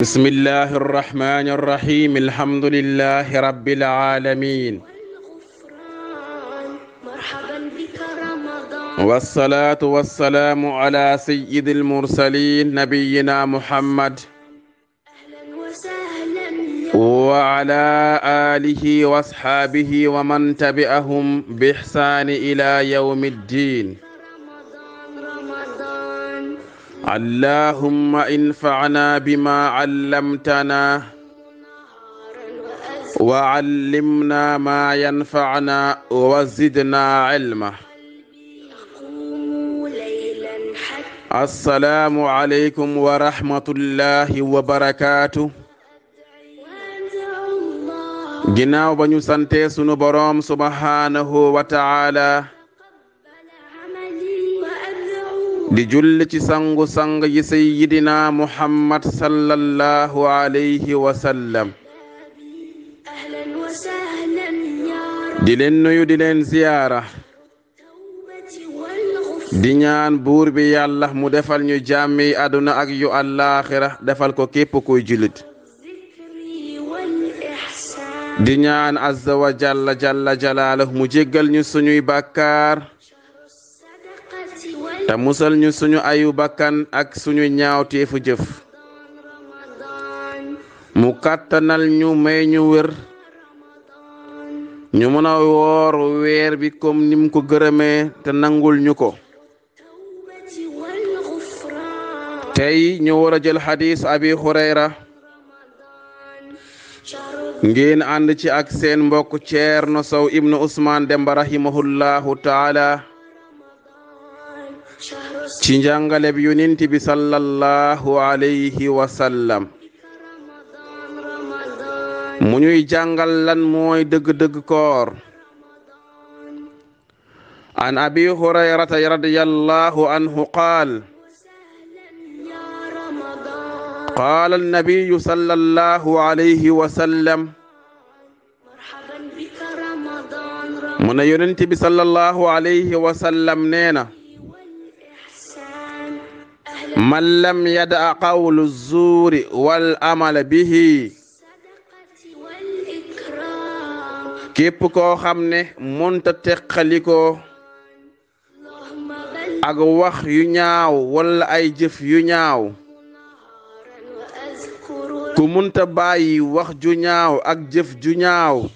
بسم الله الرحمن الرحيم الحمد لله رب العالمين والصلاة والسلام على سيد المرسلين نبينا محمد وعلى آله واصحابه ومن تبعهم بإحسان إلى يوم الدين. اللهم انفعنا بما علمتنا وعلمنا ما ينفعنا وزدنا علما. السلام عليكم ورحمة الله وبركاته. ginnaaw ba ñu sante sunu boroom subhanahu wa ta'ala di julli ci sangu-sang yi sayyidina Muhammad sallallahu alayhi wa sallam di leen nuyu di leen ziyaara di ñaan buur bi yàlla mu defal ñu jàmmi àdduna ak yu àllaaxira defal ko képp kuy jullit di ñaan azza wa jalla jalaaluhu mu jéggal ñu suñuy bàkkaar te musal ñu suñu ayu bakkan ak suñu ñaawteefu jëf mu kàttanal ñu may ñu wér ñu mën a woor weer bi comme nim ko gërëmee te nangul ñu ko. tey ñu war a jël xadiis abi hurayra ngeen ànd ci ak seen mbokk Ceerno Sow ibnu Usmaan Demba rahimahullahu taala ci njàngale bi Yonent bi sallallahu alayhi wa sallam mu ñuy jàngal lan mooy dëgg-dëgg koor. an abi hurayrata radiyallahu anhu qaal qaala annabiyu sallallahu alayhi wa sallam mu ne Yonent bi sallallahu alayhi wa sallam neena man lam yada qawlu zuuri wal amala bihi képp koo xam ne mënta teqalikoo ak wax yu ñaaw wala ay jëf yu ñaaw ku mënta bàyyi wax ju ñaaw ak jëf ju ñaaw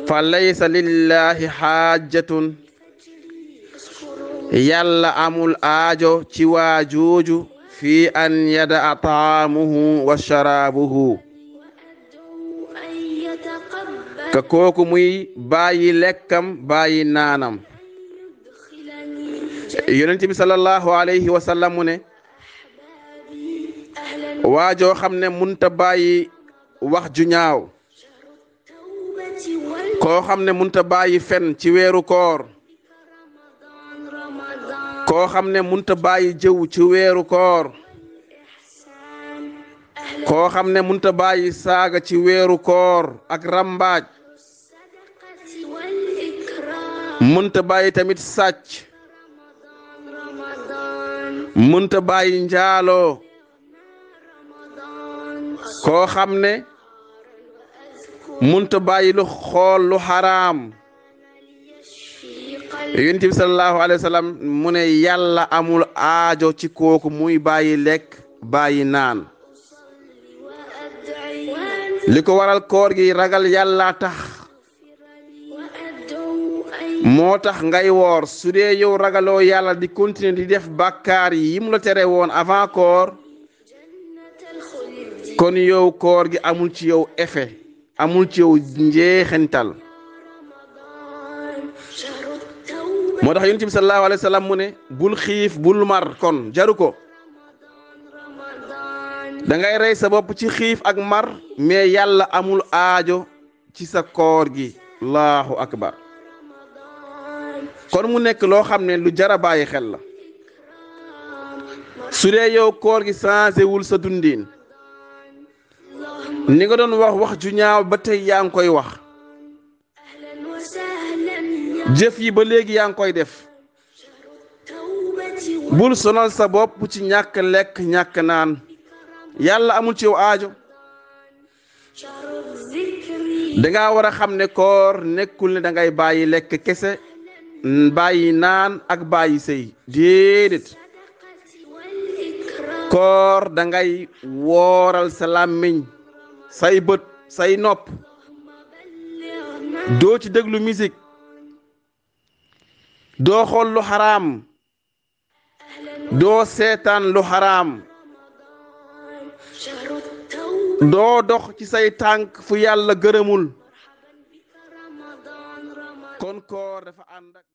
fa laysa lillahi xaajatun yàlla amul aajo ci waajooju fi an yada taamuhu wa sharaabuhu ka kooku muy bàyyi lekkam bàyyi naanam. Yonent bi sallallahu alayhi wa sallam mu ne waajoo xam ne munta bàyyi wax ju ñaaw koo xam ne munta bàyyi fen ci weeru koor koo xam ne munta bàyyi jëw ci weeru koor koo xam ne munta bàyyi saaga ci weeru koor ak rambaaj munta bàyyi tamit sàcc munta bàyyi njaaloo koo xam ne munta bàyyi lu xool lu xaraam. Yonent bi sallallahu alayhi wa sallam mu ne yàlla amul aajo ci kooku muy bàyyi lekk bàyyi naan. li ko waral koor gi ragal yàlla tax moo tax ngay woor su dee yow ragaloo yàlla di continuer di def bàkkaar yi mu la tere woon avant koor kon yow koor gi amul ci yow effet amul ci yow njeexental. moo tax Yonent bi sallallahu alayhi wa sallam mu ne bul xiif bul mar kon jaru ko da ngay rey sa bopp ci xiif ak mar mais yàlla amul aajo ci sa koor gi. allahu akbar. kon mu nekk loo xam ne lu jara bàyyi xel la su dee yow koor gi changé wul sa dundin ni nga doon wax ju ñaaw ba tey yaa ngi koy wax jëf yi ba léegi yaa ngi koy def bul sonal sa bopp ci ñàkk lekk ñàkk naan yàlla amul ci yow aajo danga war a xam ne koor nekkul ne dangay bàyyi lekk kese bàyyi naan ak bàyyi sëy déedéet koor dangay wooral sa làmmiñ say bët say nopp doo ci déglu musique doo xool lu xaraam doo seetaan lu xaraam doo dox ci say tànk fu yàlla gërëmul kon koor dafa ànd ak